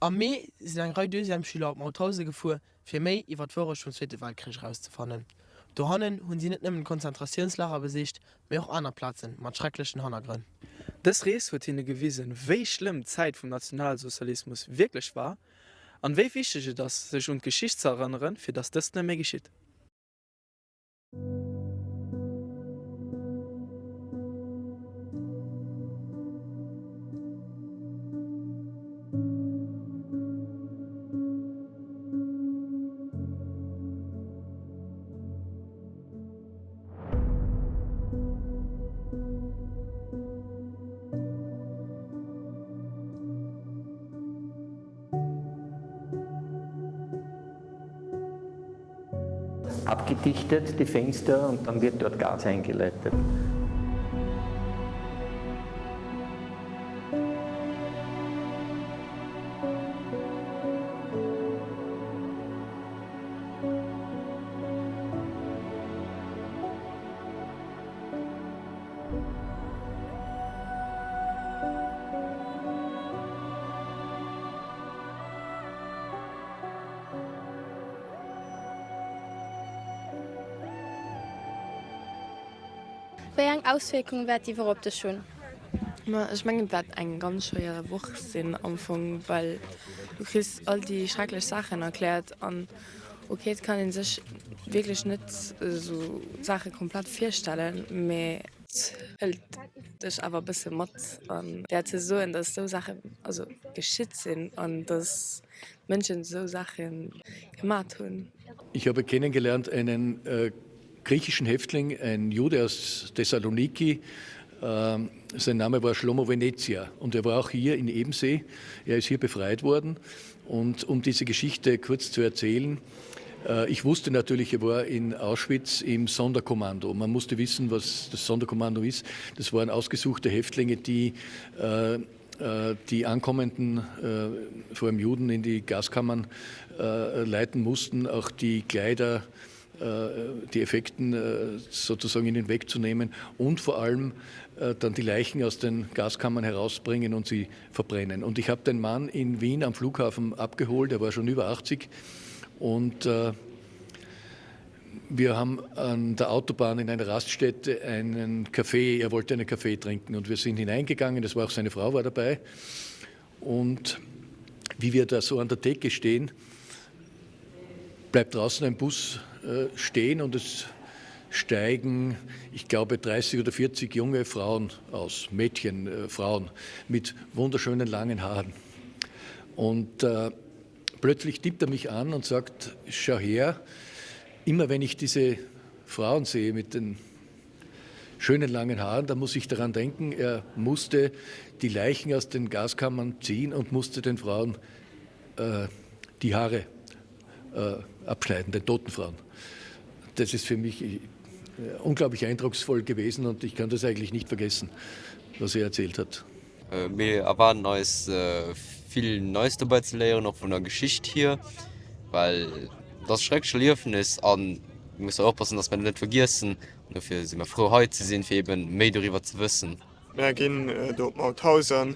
Am Mee sinn eng Rei Deuxièmesschüler op Mauthausen gefuer, fir méi iwwer d'Wourecht vum Zweete Weltkrich erauszefannen. Dohannen hunn si net nëmmen d'Konzentratiounslager besicht, mee och aner Plaze mat schrecklechen Hannergrënn. Dës Rees huet hinne gewisen, wéi schlëmm d'Zäit vum Nationalsozialismus wierklech war an wéi wichteg et ass, sech un d'Geschicht ze erënneren, fir datt dëst net méi geschitt. Abgedichtet die Fenster und dann wird dort Gas eingeleitet. Wéi eng Auswierkung wäert déi Woch op dech hunn? Ma ech mengen et wäert eng ganz schwéier Woch sinn am Fong, well du kriss all déi schrecklech Saachen erkläert an ok et kann ee sech wierklech net esou Saache komplett virstellen, mee et hëlt dech awer e bësse mat an der ze soen, datt esou Saache also geschitt sinn an datt Mënschen esou Saache gemat hunn. Ich habe kennengelernt einen äh, griechischen Häftling, ein Jude aus Thessaloniki. Äh, sein Name war Schlomo Venezia und er war auch hier in Ebensee. Er ist hier befreit worden. Und um diese Geschichte kurz zu erzählen, äh, ich wusste natürlich, er war in Auschwitz im Sonderkommando. Man musste wissen, was das Sonderkommando ist. Das waren ausgesuchte Häftlinge, die äh, äh, die ankommenden, äh, vor allem Juden in die Gaskammern äh, leiten mussten, auch die Kleider, die Effekten sozusagen ihnen wegzunehmen und vor allem dann die Leichen aus den Gaskammern herausbringen und sie verbrennen. Und ich habe den Mann in Wien am Flughafen abgeholt, er war schon über 80 und äh, wir haben an der Autobahn in einer Raststätte einen Kaffee, er wollte einen Kaffee trinken und wir sind hineingegangen, das war auch seine Frau war dabei. Und wie wir da so an der Theke stehen, bleibt draußen ein Bus äh, stehen und es steigen, ich glaube, 30 oder 40 junge Frauen aus, Mädchen, äh, Frauen mit wunderschönen langen Haaren. Und äh, plötzlich tippt er mich an und sagt, schau her, immer wenn ich diese Frauen sehe mit den schönen langen Haaren, da muss ich daran denken, er musste die Leichen aus den Gaskammern ziehen und musste den Frauen äh, die Haare äh, abschneiden, den toten Frauen. Das ist für mich äh, unglaublich eindrucksvoll gewesen und ich kann das eigentlich nicht vergessen, was er erzählt hat. Mir erwaarden eis vill Neies dobäi ze léieren, och vun der Geschicht hier, well et ass e schrecklecht Erliefnis a mir mussen oppassen, datt mir dat net vergiessen. An dofir si mir frou hei ze sinn, fir eben méi doriwwer ze wëssen. Mär ginn do op Mauthausen,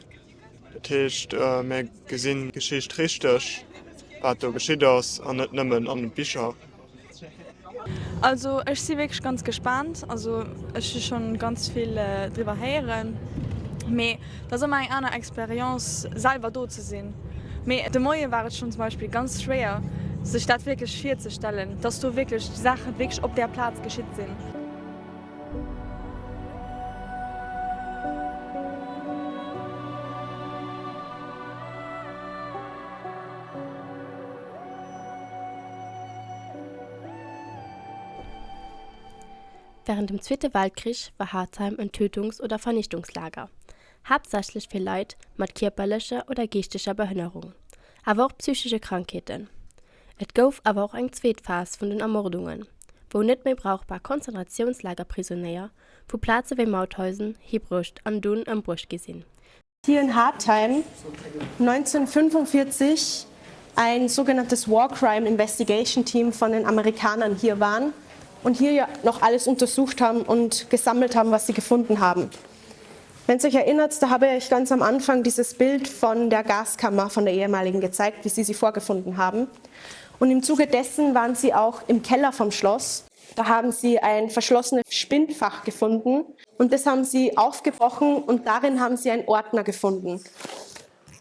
dat heescht mär gesinn d'Geschicht richteg, wat do geschitt ass an net nëmmen an de Bicher. Also ech si wierklech ganz gespaant. Also ech hu schonn ganz vill driwwer héieren, mee et ass ëmmer eng aner Expérience selwer do ze sinn. Mee de Moie war et schonn zum Beispill ganz schwéier sech dat wierklech virzestellen, dass do wierklech Saachen wierklech op där Plaz geschitt sinn. Während dem Zweete Weltkrich war Hartheim en Tötungs oder Vernichtungslager, haaptsächlech fir Leit mat kierperlecher oder geeschteger Behënnerung, awer och psychesche Krankheeten. Et gouf awer och eng zweet Phas vun den Ermordungen, wou net méi brauchbar Konzentratiounslagerprisonéier vu Plaze wéi Mauthausen hibruecht an dunn ëmbruecht gi sinn. Hier in Hartheim 1945 ein sogenanntes War Crime Investigation Team von den Amerikanern hier waren und hier ja noch alles untersucht haben und gesammelt haben, was sie gefunden haben. Wenn ihr euch erinnert, da habe ich ganz am Anfang dieses Bild von der Gaskammer von der ehemaligen gezeigt, wie sie sie vorgefunden haben. Und im Zuge dessen waren sie auch im Keller vom Schloss. Da haben sie ein verschlossenes Spindfach gefunden und das haben sie aufgebrochen und darin haben sie einen Ordner gefunden.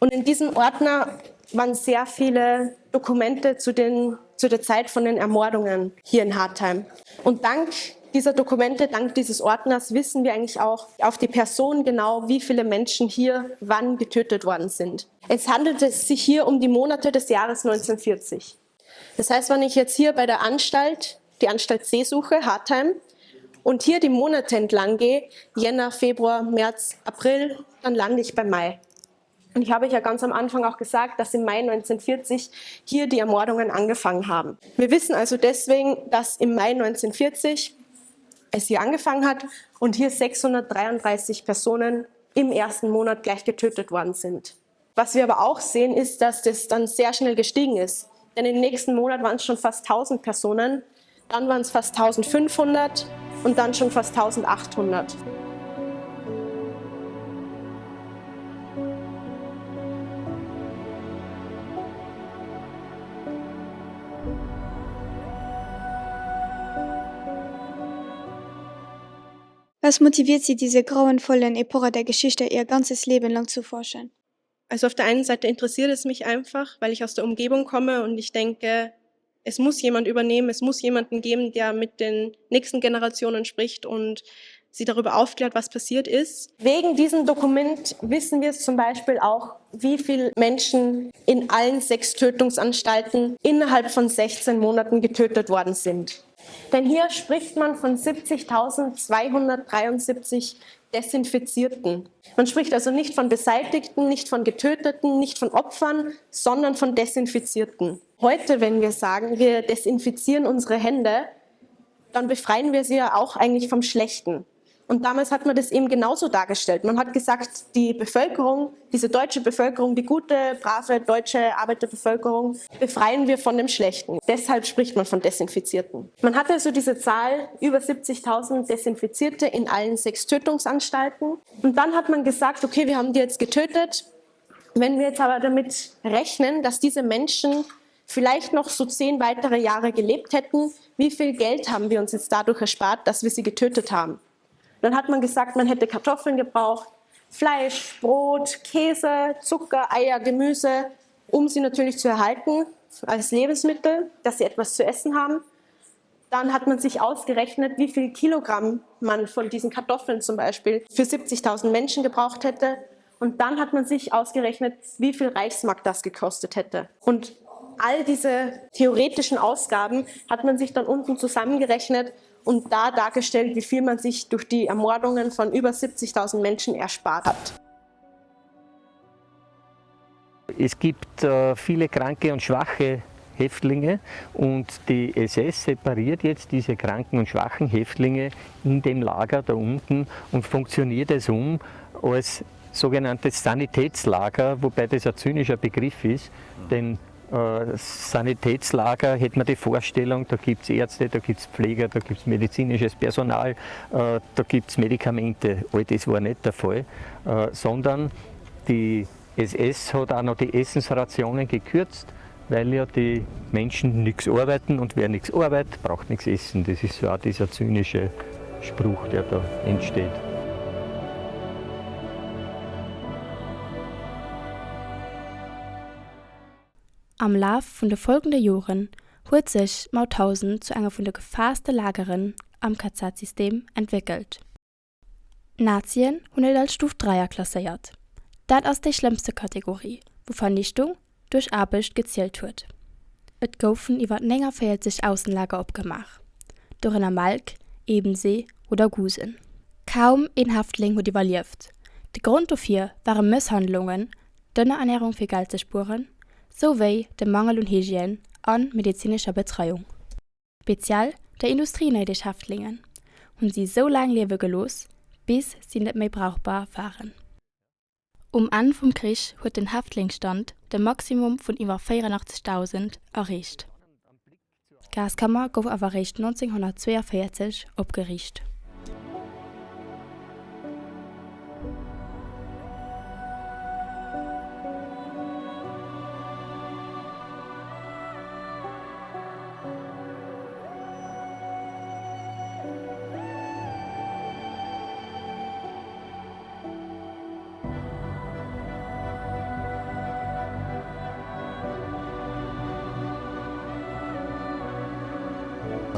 Und in diesem Ordner waren sehr viele Dokumente zu, den, zu der Zeit von den Ermordungen hier in Hartheim. Und dank dieser Dokumente, dank dieses Ordners wissen wir eigentlich auch auf die Person genau, wie viele Menschen hier wann getötet worden sind. Es handelte sich hier um die Monate des Jahres 1940. Das heißt, wenn ich jetzt hier bei der Anstalt, die Anstalt C suche, Hartheim, und hier die Monate entlang gehe, Jänner, Februar, März, April, dann lande ich bei Mai. Und ich habe ja ganz am Anfang auch gesagt, dass im Mai 1940 hier die Ermordungen angefangen haben. Wir wissen also deswegen, dass im Mai 1940 es hier angefangen hat und hier 633 Personen im ersten Monat gleich getötet worden sind. Was wir aber auch sehen, ist, dass das dann sehr schnell gestiegen ist. Denn im nächsten Monat waren es schon fast 1000 Personen, dann waren es fast 1500 und dann schon fast 1800. Was motiviert Sie, diese grauenvollen Epoche der Geschichte Ihr ganzes Leben lang zu forschen? Also auf der einen Seite interessiert es mich einfach, weil ich aus der Umgebung komme und ich denke, es muss jemand übernehmen, es muss jemanden geben, der mit den nächsten Generationen spricht und sie darüber aufklärt, was passiert ist. Wegen diesem Dokument wissen wir es zum Beispiel auch, wie viele Menschen in allen sechs Tötungsanstalten innerhalb von 16 Monaten getötet worden sind. Denn hier spricht man von 70.273 Desinfizierten. Man spricht also nicht von Beseitigten, nicht von Getöteten, nicht von Opfern, sondern von Desinfizierten. Heute, wenn wir sagen, wir desinfizieren unsere Hände, dann befreien wir sie ja auch eigentlich vom Schlechten. Und damals hat man das eben genauso dargestellt. Man hat gesagt, die Bevölkerung, diese deutsche Bevölkerung, die gute, brave deutsche Arbeiterbevölkerung, befreien wir von dem Schlechten. Deshalb spricht man von Desinfizierten. Man hatte also diese Zahl über 70.000 Desinfizierte in allen sechs Tötungsanstalten. Und dann hat man gesagt, okay, wir haben die jetzt getötet. Wenn wir jetzt aber damit rechnen, dass diese Menschen vielleicht noch so zehn weitere Jahre gelebt hätten, wie viel Geld haben wir uns jetzt dadurch erspart, dass wir sie getötet haben? Dann hat man gesagt, man hätte Kartoffeln gebraucht, Fleisch, Brot, Käse, Zucker, Eier, Gemüse, um sie natürlich zu erhalten als Lebensmittel, dass sie etwas zu essen haben. Dann hat man sich ausgerechnet, wie viel Kilogramm man von diesen Kartoffeln zum Beispiel für 70.000 Menschen gebraucht hätte. Und dann hat man sich ausgerechnet, wie viel Reichsmark das gekostet hätte. Und all diese theoretischen Ausgaben hat man sich dann unten zusammengerechnet und da dargestellt, wie viel man sich durch die Ermordungen von über 70.000 Menschen erspart hat. Es gibt äh, viele kranke und schwache Häftlinge und die SS separiert jetzt diese kranken und schwachen Häftlinge in dem Lager da unten und funktioniert es um als sogenanntes Sanitätslager, wobei das ein zynischer Begriff ist, denn äh, Sanitätslager hätte man die Vorstellung, da gibt es Ärzte, da gibt es Pfleger, da gibt es medizinisches Personal, äh, da gibt es Medikamente. All das war nicht der Fall, äh, sondern die SS hat auch noch die Essensrationen gekürzt, weil ja die Menschen nichts arbeiten und wer nichts arbeitet, braucht nichts essen. Das ist so auch dieser zynische Spruch, der da entsteht. Am Laf vun de folgende Joren huet sech Mauthausen zu enger vun de gefaarste Lageren am KZ-System entwéckelt. D'Nazien hunn et als Stuf 3 aklasséiert. Dat ass déi schlëmmste Kategorie, wou Vernichtung duerch Aarbecht gezielt huet. Et goufen iwwer 49 Aussenlager opgemaach, dorënner Melk, Ebensee oder Gusen. Kaum een Häftling huet iwwerlieft. De Grond dofir ware Mësshandlungen, d'Ënnerernärung fir Geld ze spueren, souwéi de Mangel un Hygiène a medezinescher Betreiung. Speziell der Industrie néideg Häftlingen hunn si sou laang liewe gelooss, bis si net méi brauchbar waren. Um Enn vum Krich huet den Häftlingsstand de Maximum vun iwwer 84.000 erreecht. D'Gaskammer gouf awer eréischt 1942 opgeriicht.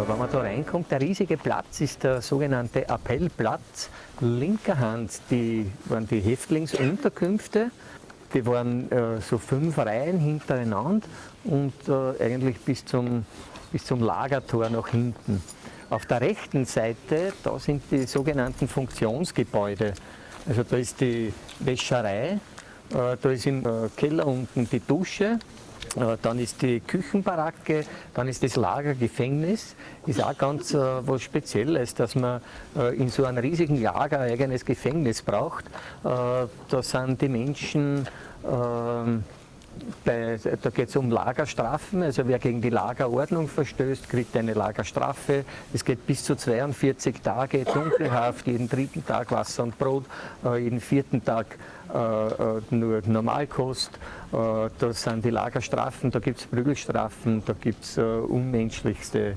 Wann man da reinkommt, der riesige Platz ist der sogenannte Appellplatz. Linker Hand die, waren die Häftlingsunterkünfte. Die waren äh, so fünf Reihen hintereinander und äh, eigentlich bis zum, bis zum Lagertor nach hinten. Auf der rechten Seite, da sind die sogenannten Funktionsgebäude. Also da ist die Wäscherei, äh, da ist im äh, Keller unten die Dusche, äh, dann ist die Küchenbaracke, dann ist das Lagergefängnis. Ist auch ganz was Spezielles, dass man in so einem riesigen Lager ein eigenes Gefängnis braucht. Da sind die Menschen ähm, bei, da geht es um Lagerstrafen, also wer gegen die Lagerordnung verstößt, kriegt eine Lagerstrafe. Es geht bis zu 42 Tage Dunkelhaft, jeden dritten Tag Wasser und Brot, äh, jeden vierten Tag äh, äh, nur Normalkost. Das sind die Lagerstrafen, da gibt es Prügelstrafen, da gibt es unmenschlichste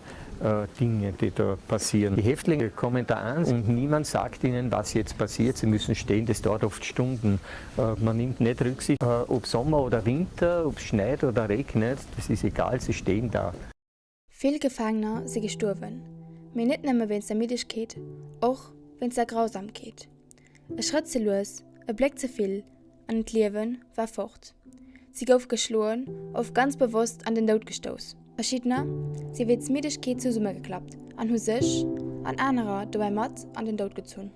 Dinge, die da passieren. Die Häftlinge kommen da an und niemand sagt ihnen, was jetzt passiert. Sie müssen stehen, das dauert oft Stunden. Man nimmt nicht Rücksicht, ob Sommer oder Winter, ob es schneit oder regnet, das ist egal, sie stehen da. Vill Gefaangener si gestuerwen, mee net nëmme wéinst der Middegkeet, och wéinst der Grausamkeet. E Schrëtt ze lues, e Bléck ze vill an d'Liewe war fort. Si gouf geschloen, oft ganz bewosst an den Doud gestouss. Verschiddener si wéinst Middegkeet zesummegeklappt an hu sech an anerer dobäi mat an den Doud gezunn.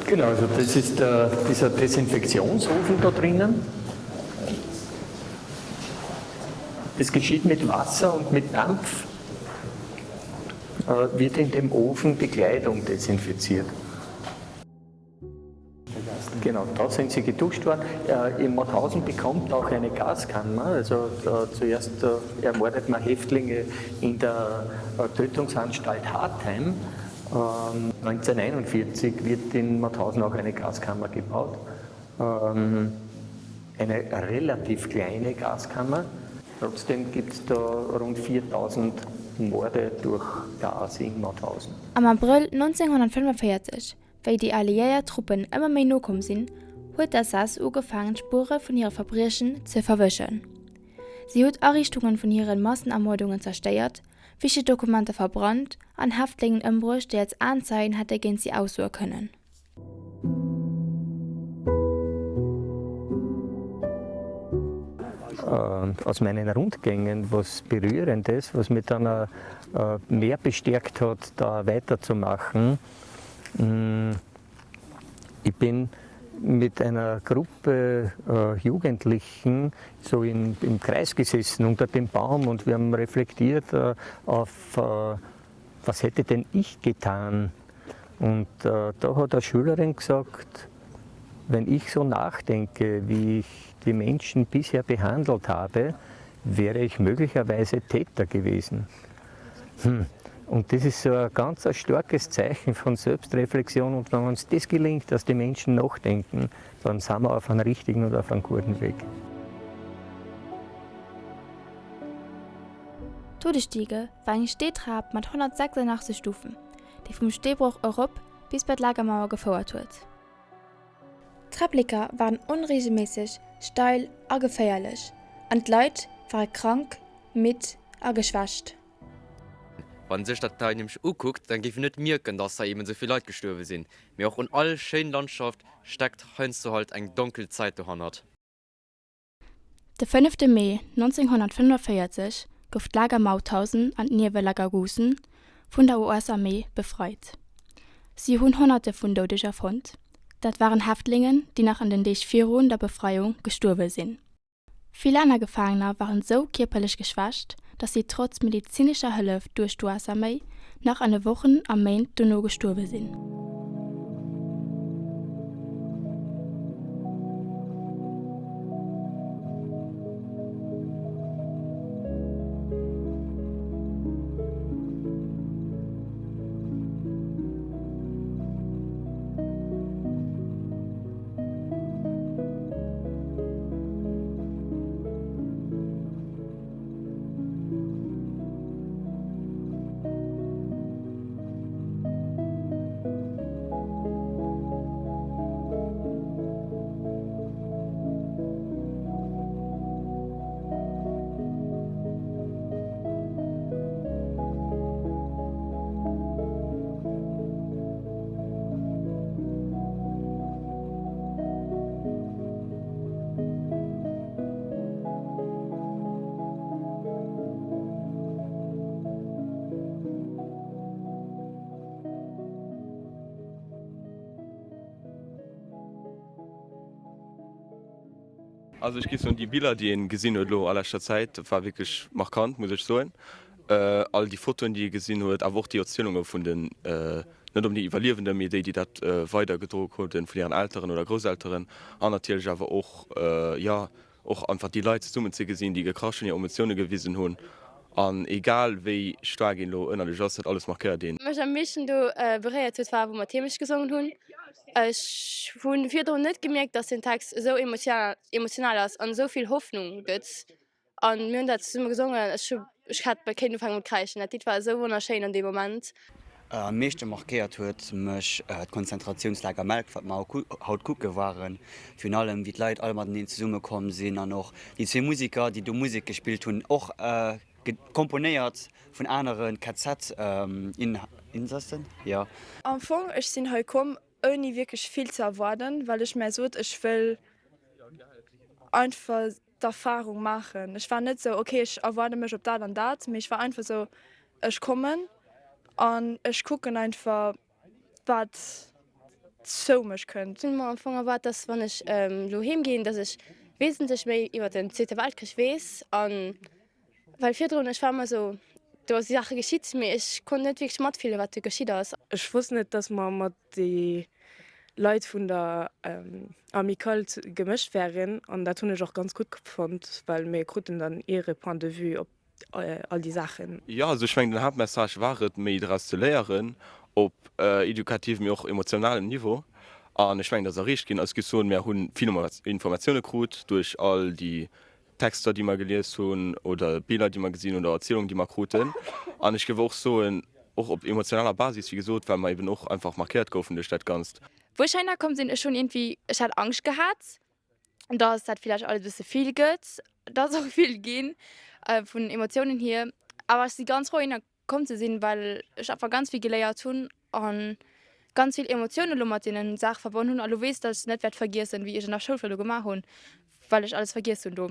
Genau, also das ist der, dieser Desinfektionsofen da drinnen. Das geschieht mit Wasser und mit Dampf äh, wird in dem Ofen die Kleidung desinfiziert. Genau, da sind sie geduscht worden. Äh, in Mauthausen bekommt auch eine Gaskammer. Also äh, zuerst äh, ermordet man Häftlinge in der äh, Tötungsanstalt Hartheim. Ähm, 1941 wird in Mauthausen auch eine Gaskammer gebaut. Ähm, eine relativ kleine Gaskammer. Trotzdem gibt es da rund 4000 Morde durch Gas in Mauthausen. Am Abrëll 1945, wéi déi alliéiert Truppen ëmmer méi no komm sinn, huet d'SS ugefaangen d'Spuere vun hire Verbriechen ze verwëschen. Si huet Ariichtungen vun hiren Massenermordungen zerstéiert, wichteg Dokumenter verbrannt an Häftlingen ëmbruecht, déi als Aenzeien hätte géint si aussoe kënnen. Aus meinen Rundgängen was Berührendes, was mich dann auch mehr bestärkt hat, da weiterzumachen. Ich bin mit einer Gruppe Jugendlichen so in, im Kreis gesessen unter dem Baum und wir haben reflektiert auf, was hätte denn ich getan? Und da hat eine Schülerin gesagt, wenn ich so nachdenke, wie ich die Menschen bisher behandelt habe, wäre ich möglicherweise Täter gewesen. Hm. Und das ist so ein ganz ein starkes Zeichen von Selbstreflexion. Und wenn uns das gelingt, dass die Menschen nachdenken, dann sind wir auf einem richtigen und auf einem guten Weg. D'Todesstiege war eng Steetrap mat 186 Stufen, déi vum Steebroch erop bis bei d'Lagermauer gefouert huet. D'Träppleker waren onreegelméisseg, steil a geféierlech, an d'Leit ware krank, midd a geschwächt. Wann sech dat hei nämlech ukuckt, dann géif een net mierken, dass hei eben esou vill Leit gestuerwe sinn. Mee och un all schéin Landschaft steckt heiansdo halt eng donkel Zäit dohannert. De fënnefte Mee 1945 gouf d'Lager Mauthausen an d'Niewelager Gusen vun der US-Arméi befreit. Si hunn Honnerte vun Doudeger fonnt, dat waren Häftlingen, déi nach an den Deeg virun der Befreiung gestuerwe sinn. Vill aner Gefaangener waren sou kierperlech geschwächt, datt si trotz medezinescher Hëllef duerch d'US-Arméi nach an de Wochen a Méint dono gestuerwe sinn. Also ech géif soen, déi Biller, déi een gesinn huet elo a leschter Zäit, dat war wierklech markant, muss ech soen. All déi Fotoen, déi ee gesinn huet, awer och déi Erzielunge vun den, net onbedéngt Iwwerliewenden, mee déi, déi dat weidergedroe kruten vun hiren Elteren oder Grousselteren an natierlech awer och, jo, Och einfach déi Leit zesummen ze gesinn, déi gekrasch hunn, hir Emotioune gewisen hunn. An egal wéi staark een elo ënnerlech ass, dat alles markéiert een. Wat mech am meeschten do beréiert huet, war wou mer d'Heemecht gesongen hunn. Ech hu virdrun net gemierkt, dass den Text esou emotional ass an esou vill Hoffnung gëtt. An mir hunn dat zesumme gesongen. Ech hu ech hätt bal kéint ufanken mat kräischen. Dat Lidd war esou wonnerschéin an deem Moment. Am meeschte markéiert huet mech d'Konzentrationslager Melk, wat mer haut kucke waren. Virun allem wéi d'Leit all mateneen zesumme komm sinn an och déi zwee Musiker, déi do Musek gespillt hunn, och komponéiert vun anere KZ-Insassen, jo. Am Fong, ech sinn hei komm ouni wierklech vill ze erwaarden, well ech mär sot, ech wëll einfach d'Erfarung maachen. Ech war net sou, ok ech erwaarde mech op dat an dat, mee ech war einfach sou, ech kommen an ech kucken einfach wat zou mech kënnt. Ech hunn mer am Fong erwaart, dass wann ech elo heem ginn, dass ech wesentlech méi iwwer den Zweete Weltkrich weess an well virdrun ech war ëmmer sou, do si Saache geschitt, mee ech konnt net wierklech matfillen, wat do geschitt ass. Ech wosst net, dass mer mat déi Leit vun der Amicale gemëscht wären an dat hunn ech och ganz gutt fonnt, well mir kruten dann hire Point de vue op all déi Saachen. Jo, also ech mengen den Haaptmessage war et, méi draus ze léieren, op edukativem, mee och emotionalem Niveau. An ech mengen, dat ass erreecht ginn. Also ech géif soen, mir hu vill Informatioune krut duerch all déi Texter, déi mer gelies hunn, oder Biller, déi mer gesinn hunn, oder Erzielungen, déi mer kruten. An ech géif och soen, och op emotionaler Basis, wéi gesot, well mer eben och einfach markéiert goufen duerch dat Ganzt. Wou ech heihinner komm sinn, ech hunn iergendwéi, ech hat Angscht gehat, dass dat villäicht alles e bësse vill gëtt. Et ass och vill ginn vun Emotiounen hier, awer ech si ganz frou heihinner komm ze sinn, well ech einfach ganz vill geléiert hunn an ganz vill Emotiounen elo mat deenen Saache verbonn hunn a lo weess, dass ech se net wäert vergiessen, wéi ech an der Schoul virdru gemaach hunn, well ech alles vergiess hunn do.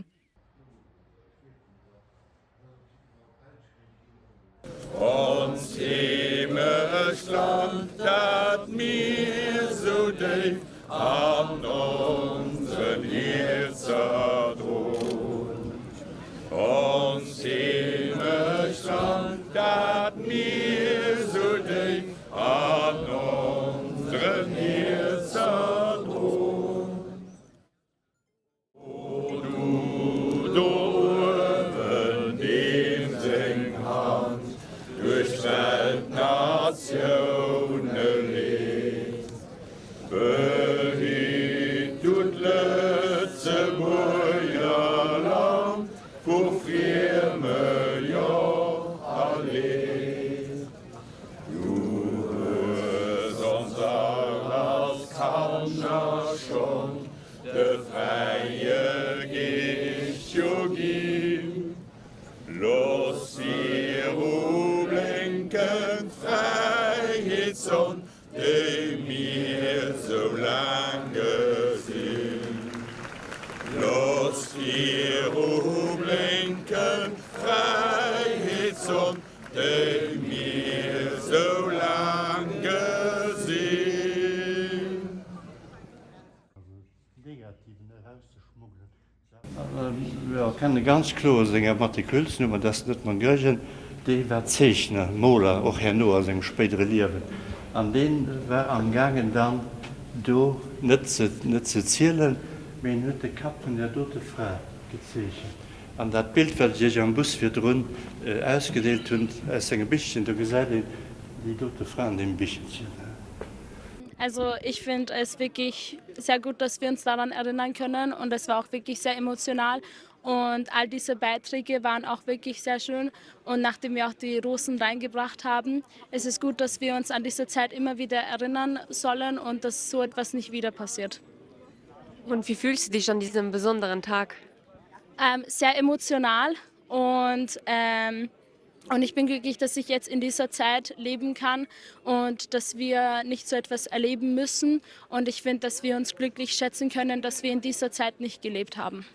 Ons Heemechtland, dat mir sou déif an onsen Hierzer dron. Onst Heemechtland, dat mir sou déif an onseren Hierzer dron. O du do uewen, deem seng Hand duerch d'Welt d'Natioune leet. Behitt du d'Lëtzebuerger Land vu frieme Joch a Leed. Du hues ons all als Kanner schonn de fräie Geescht jo ginn. Looss viru blénken d'Fräiheetssonn Déi mir sou laang gesinn. Looss viru blénken d'Fräiheetssonn, déi mir sou laang gesinn. Mir erkenne ganz kloer senger Matriculsnummer, dat ass net mam Goergen, dee war Zeechner, Moler, och herno a sengem spéidere Liewen, an dee war amgaangen dann do net ze zielen, mee en huet de Kapp vun där dote Fra gezeechent. An dat Bild, wat ech Iech am Bus virdrun ausgedeelt hunn aus sengem Bichelchen, do gesäit een déi dote Fra an deem Bichelchen. Also ich find es wirklich sehr gut, dass wir uns daran erinnern können und es war auch wirklich sehr emotional und all diese Beiträge waren auch wirklich sehr schön und nachdem wir auch die Rosen reingebracht haben, es ist gut, dass wir uns an diese Zeit immer wieder erinnern sollen und dass so etwas nicht wieder passiert. Und wie fühlst du dich an diesem besonderen Tag? Ähm, sehr emotional und ähm, Und ich bin glücklich, dass ich jetzt in dieser Zeit leben kann und dass wir nicht so etwas erleben müssen. Und ich finde, dass wir uns glücklich schätzen können, dass wir in dieser Zeit nicht gelebt haben.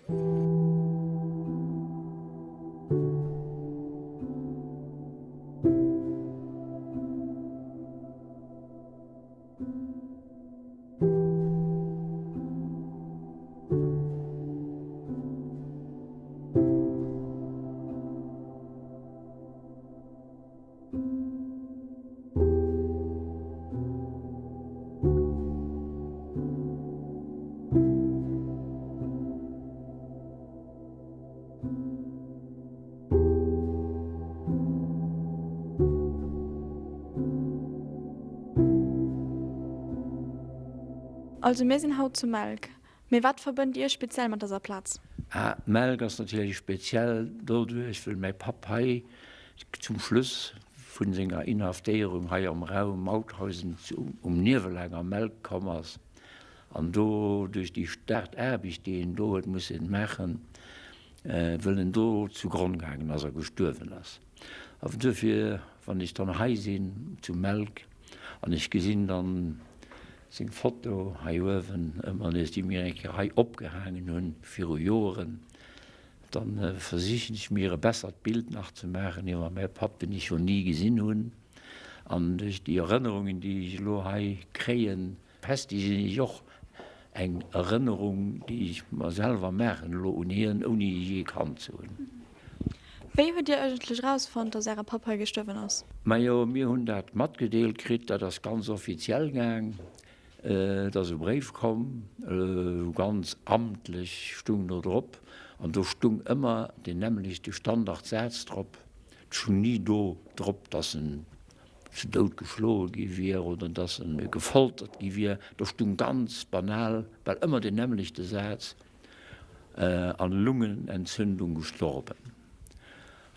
Also mir sinn haut zu Melk. Mee wat verbënnt Iech speziell mat dëser Plaz? Ah, Melk ass natierlech speziell doduerch, wëll mäi Papp hei zum Schluss vun senger Inhaftéierung hei am Raum Mauthausen um Niewelaanger Melk komm ass an do duerch déi staart Aarbecht, déi en do huet mussen maachen, wëll en do zu Gronn gaangen ass a gestuerwen ass. A duerfir, wann ech dann hei sinn zu Melk an ech gesinn dann seng Foto hei uewen ëmmer nees, déi mir eng Kéier hei opgehaangen hunn viru Joeren, da versichen ech mir e bessert Bild nach ze maachen iwwer mäi Papp, deen ech jo ni gesinn hunn. An duerch déi Erënnerungen, déi ech elo hei kréien, Festigen ech och eng Erënnerung, déi ech mer selwer maachen elo un hien, ouni e jee kannt ze hunn. Wéi hutt Dir eigentlech erausfonnt, dass Äre Papp hei gestuerwen ass? Majo, mir hunn dat matgedeelt kritt, dat ass ganz offiziell gaang. Et ass e Bréif komm, ganz amtlech stung do drop, an do stung ëmmer deen nämmlechte Standardsaz drop, Et stung ni do drop, dass en zu Doud geschloe gi wier oder dass e gefoltert gi wier. Do stung ganz banal, bal ëmmer deen nämmlechte Saz, An Lungenentzündung gestorben.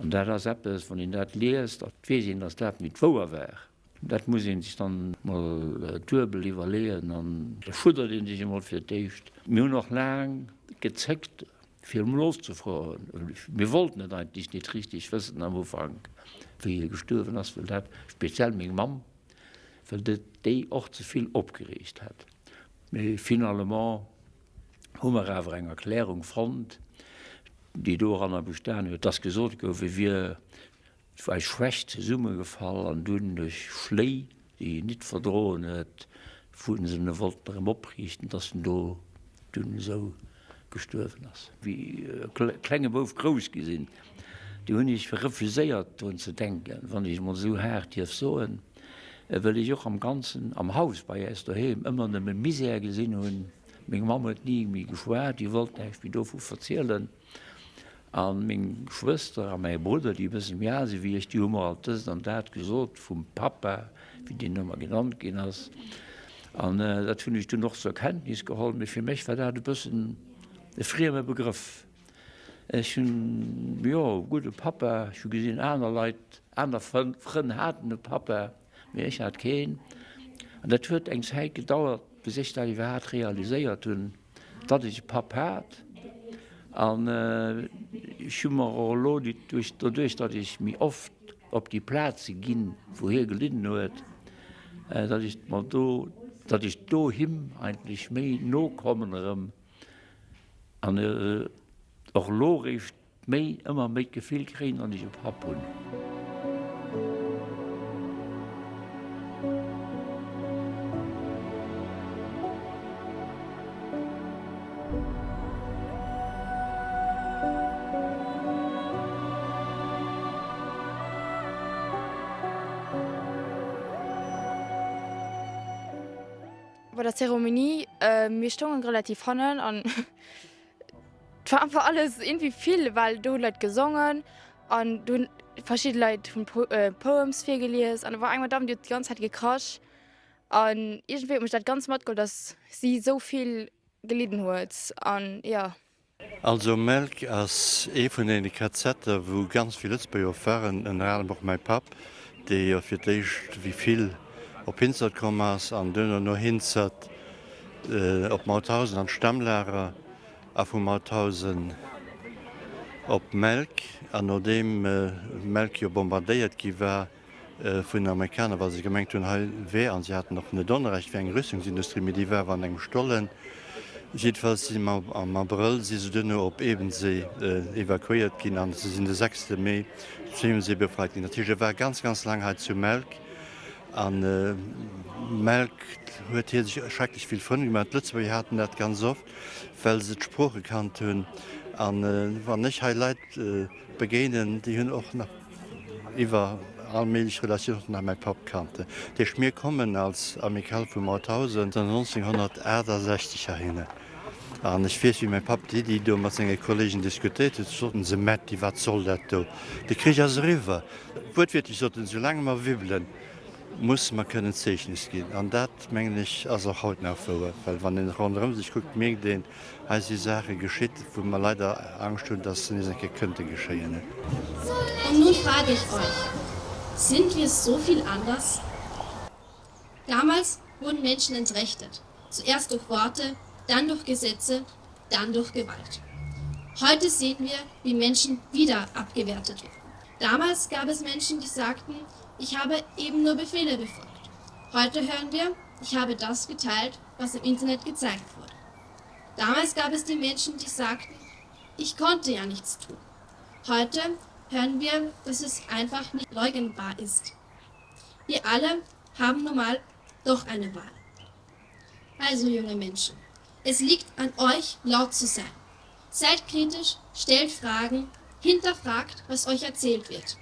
An dat ass eppes, wann een dat liest, da weess een, dass dat nit wouer war. Dat muss ee sech dann mol duebel iwwerleeën an da schuddert ee sech emol fir d'éischt. Mir hunn och laang gezéckt, Fir emol ofzefroen, mir wollten et eigentlech nit richteg wëssen am Ufank, wéi hie gestuerwen ass, well dat, speziell meng Mamm, well dat déi och ze vill opgereegt hätt. Mee finalement hu mer awer eng Erklärung fonnt, déi doranner bestan huet, dass gesot gouf, e wier Et war schwäch zesummegefall an dunn duerch Schléi, déi en nit verdroen huet, wou se en wollten erëm opriichten, dass en do dunn esou gestuerwen ass. Wéi e klenge Bouf grouss gi sinn, du hunn ech refuséiert drun ze denken, wann ech emol esou haart dierf soen, well ech och am Ganzen am Haus bei äis doheem ëmmer nëmme Misär gesinn hunn. Meng Mamm huet ni méi geschwat, déi wollt näischt méi dovu verzielen. A meng Schwëster a mäi Brudder, déi e bësse méi al si wéi ech, déi hu mer alt dëst an dat gesot vum Pappa, wéi deen ëmmer genannt ginn ass. An dat hunn ech dunn och zur Kenntnis geholl, mee fir mech war dat e bëssen e frieme Begrëff. Ech hunn, jo, e gudde Pappa, ech hu gesinn, aner Leit, aner Frënn haten e Pappa, mee ech hat keen. An dat huet eng Zäit gedauert, bis ech dat iwwerhaapt realiséiert hunn. Datt ech e Papp hat an ech hu mer och elo doduerch, datt ech méi oft op déi Plaze ginn, wou hie gelidden huet, datt ech mer do, datt ech do him eigentlech méi no kommen erëm an och elo eréischt Méi, ëmmer méi d'Gefill kréien, datt ech e Papp hunn. Bei der Zeremonie, mir stoungen relativ hannen an Et war einfach alles irgendwie vill, well do hunn Leit gesongen an do hunn verschidde Leit hunn Poems virgelies an do war eng Madame, déi huet déi ganz Zäit gekrasch an iergendwéi huet mech dat ganz matgeholl, dass si esou vill gelidden huet an jo. Also Melk ass ee vun deene KZer wou ganz vill Lëtzebuerger och waren, ënner anerem och mäi Papp, dee jo fir d'éischt wéi vill op Hinzert komm ass an duerno no Hinzert op Mauthausen an d'Stammlager a vu Mauthausen op Melk. An nodeem Melk jo bombardéiert gi war vun den Amerikaner, well se gemengt hunn, hei wär, an se haten och net Onrecht, wär eng Rüstungsindustrie, mee déi war awer an engem Stollen. Jiddefalls si mer am Abrëll si se duerno op Ebensee evakuéiert ginn an se sinn de sechste Mee zu Ebensee befreit ginn. Dat heescht, e war ganz, ganz laang hei zu Melk. A Melk huet hie sech schrecklech vill Frënn gemaach. D'Lëtzebuerger haten dat ganz oft, well se d'Sprooch gekannt hunn. A wann ech hei Leit begéinen, déi hunn och nach iwwer all méiglech Relatiounen och nach mäi Papp kannt. Dat heescht, mir kommen als Amicale vu Mauthausen 1968 heihinner. An ech weess, wéi mäi Papp d'Iddi do mat senge Kollegen diskutéiert huet, soten se, Metti, wat soll dat do? De Krich ass eriwwer. Wuertwiertlech sot en, Soulaang mer wibbelen. Musse mer kënnen Zeechnes ginn. An dat, mengen ech, ass och haut nach wouer, well wann een ronderëm sech kuckt, mierkt een, hei si Saache geschitt, wou mer leider Angscht hunn, dass se nees eng Kéier kënnte geschéien. Und nun frage ich euch, Sind wir so viel anders? Damals wurden Menschen entrechtet, zuerst durch Worte, dann durch Gesetze, dann durch Gewalt. Heute sehen wir, wie Menschen wieder abgewertet werden. Damals gab es Menschen, die sagten, ich habe eben nur Befehle befolgt. Heute hören wir, ich habe das geteilt, was im Internet gezeigt wurde. Damals gab es die Menschen, die sagten, ich konnte ja nichts tun. Heute hören wir, dass es einfach nicht leugnbar ist. Wir alle haben nun mal doch eine Wahl. Also junge Menschen, es liegt an euch, laut zu sein. Seid kritisch, stellt Fragen, hinterfragt, was euch erzählt wird.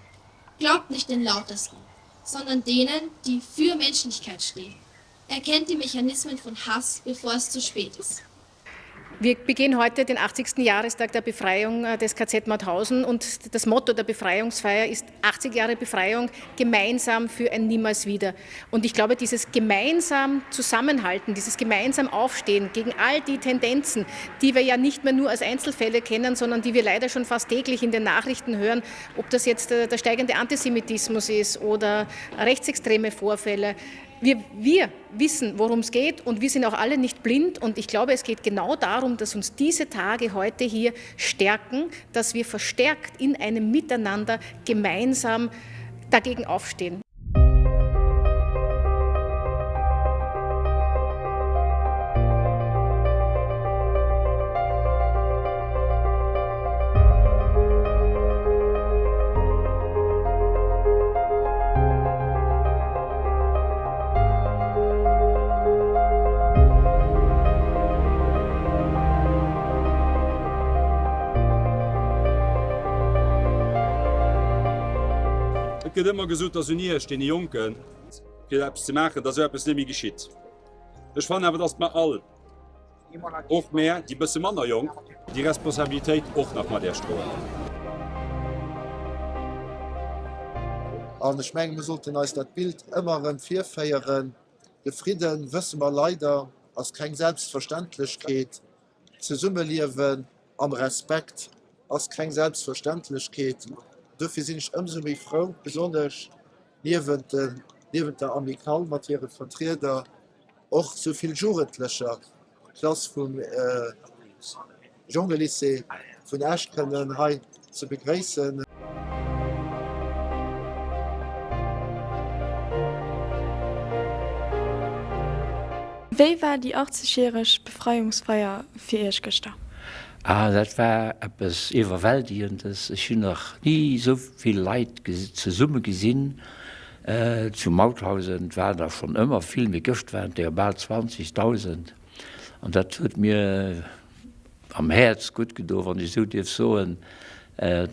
Glaubt nicht den lautesten, sondern denen, die für Menschlichkeit stehen. Erkennt die Mechanismen von Hass, bevor es zu spät ist. Wir begehen heute den 80. Jahrestag der Befreiung äh, des KZ Mauthausen und das Motto der Befreiungsfeier ist 80 Jahre Befreiung gemeinsam für ein Niemals wieder. Und ich glaube, dieses gemeinsam Zusammenhalten, dieses gemeinsam Aufstehen gegen all die Tendenzen, die wir ja nicht mehr nur als Einzelfälle kennen, sondern die wir leider schon fast täglich in den Nachrichten hören, ob das jetzt äh, der steigende Antisemitismus ist oder rechtsextreme Vorfälle. Wir, wir wissen, worum es geht und wir sind auch alle nicht blind. Und ich glaube, es geht genau darum, dass uns diese Tage heute hier stärken, dass wir verstärkt in einem Miteinander gemeinsam dagegen aufstehen. Et gëtt ëmmer gesot, dass un Iech, deene Jonken, fir eppes ze maachen, dass esou eppes net méi geschitt. Ech fannen awer, dass mer all, Och mär, déi bësse manner jonk, déi Responsabilitéit och nach mat Iech droen. An ech mengen, mir sollten eis dat Bild ëmmer erëm virféieren. De Fridden, wësse mer leider, ass keng Selbstverständlechkeet. D'Zesummeliewen am Respekt ass keng Selbstverständlechkeet. Dofir sinn ech ëmsou méi frou, besonnesch niewent der Amicale mat hire Vertrieder, och sou vill Jugendlecher, d'Klass vum Jongelycée vun Esch kënnen hei ze begréissen. Wéi war déi 80 järeg Befreiungsfeier fir Iech gëschter? Ah, dat war eppes Iwwerwältigendes. Ech hunn nach ni esou vill Leit zesumme gesinn. Zu Mauthausen waren der schonn ëmmer vill, mee gëscht waren et der bal 20.000. An dat huet mir am Häerz gutt gedo, wann ech esou dierf soen,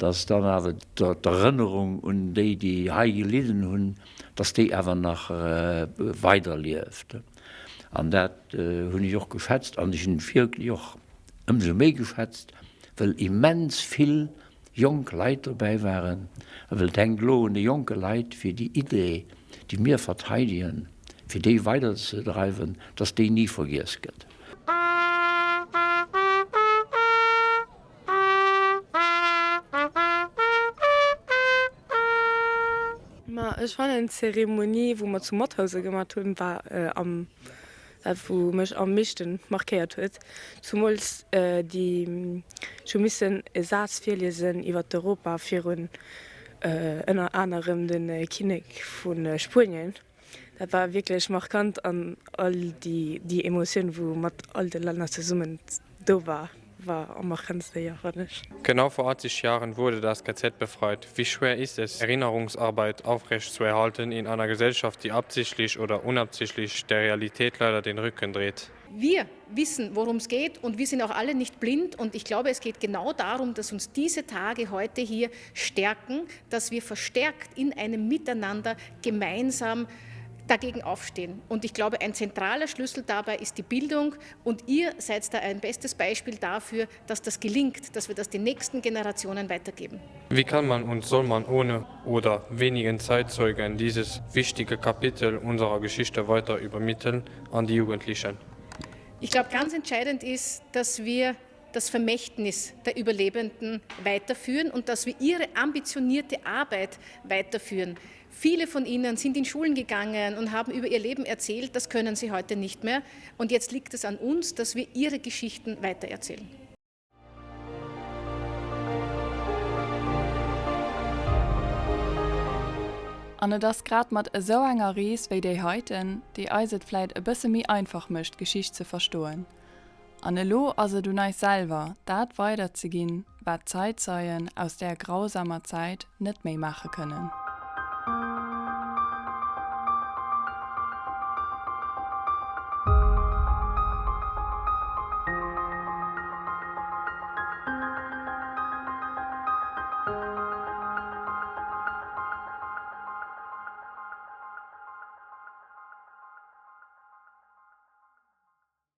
dass dann awer d'Erënnerung un déi, déi hei gelidden hunn, dass déi awer nach weiderlieft. An dat hunn ech och geschätzt. An ech hunn et wierklech och ëmsou méi geschätzt, well immens vill jonk Leit dobäi waren, a well et hänkt elo un de jonke Leit, fir déi Idee, déi mir verteidegen, fir déi weiderzedreiwen, dass déi ni vergiess gëtt. Ma ech fannen d'Zeremonie wou mer zu Mathousen gemat hunn war am Dat wou mech am meeschten markéiert huet, zumools déi, ech hu missen e Saz virliesen iwwer d'Europa virun ënner anerem de Kinnek vu Spuenien. Dat war wierklech markant an all déi Emotioun wou mat all de Länner zesummen do war, war am markantste, jo, fannen ech. Genau vor 80 Jahren wurde das KZ befreit. Wie schwer ist es, Erinnerungsarbeit aufrechtzuerhalten in einer Gesellschaft, die absichtlich oder unabsichtlich der Realität leider den Rücken dreht? Wir wissen, worum es geht und wir sind auch alle nicht blind und ich glaube, es geht genau darum, dass uns diese Tage heute hier stärken, dass wir verstärkt in einem Miteinander gemeinsam. dagegen aufstehen. Und ich glaube, ein zentraler Schlüssel dabei ist die Bildung und ihr seid da ein bestes Beispiel dafür, dass das gelingt, dass wir das den nächsten Generationen weitergeben. Wie kann man und soll man ohne oder wenigen Zeitzeugen dieses wichtige Kapitel unserer Geschichte weiter übermitteln an die Jugendlichen? Ich glaube, ganz entscheidend ist, dass wir das Vermächtnis der Überlebenden weiterführen und dass wir ihre ambitionierte Arbeit weiterführen. Viele von ihnen sind in Schulen gegangen und haben über ihr Leben erzählt, das können sie heute nicht mehr. Und jetzt liegt es an uns, dass wir ihre Geschichten weitererzählen. An et ass grad mat esou enger Rees wéi déi heiten, déi eis et vläit e bësse méi einfach mécht d'Geschicht ze verstoen. An elo ass et un eis selwer, dat weiderzeginn, wat d'Zäitzeien aus där grausamer Zäit net méi maache kënnen.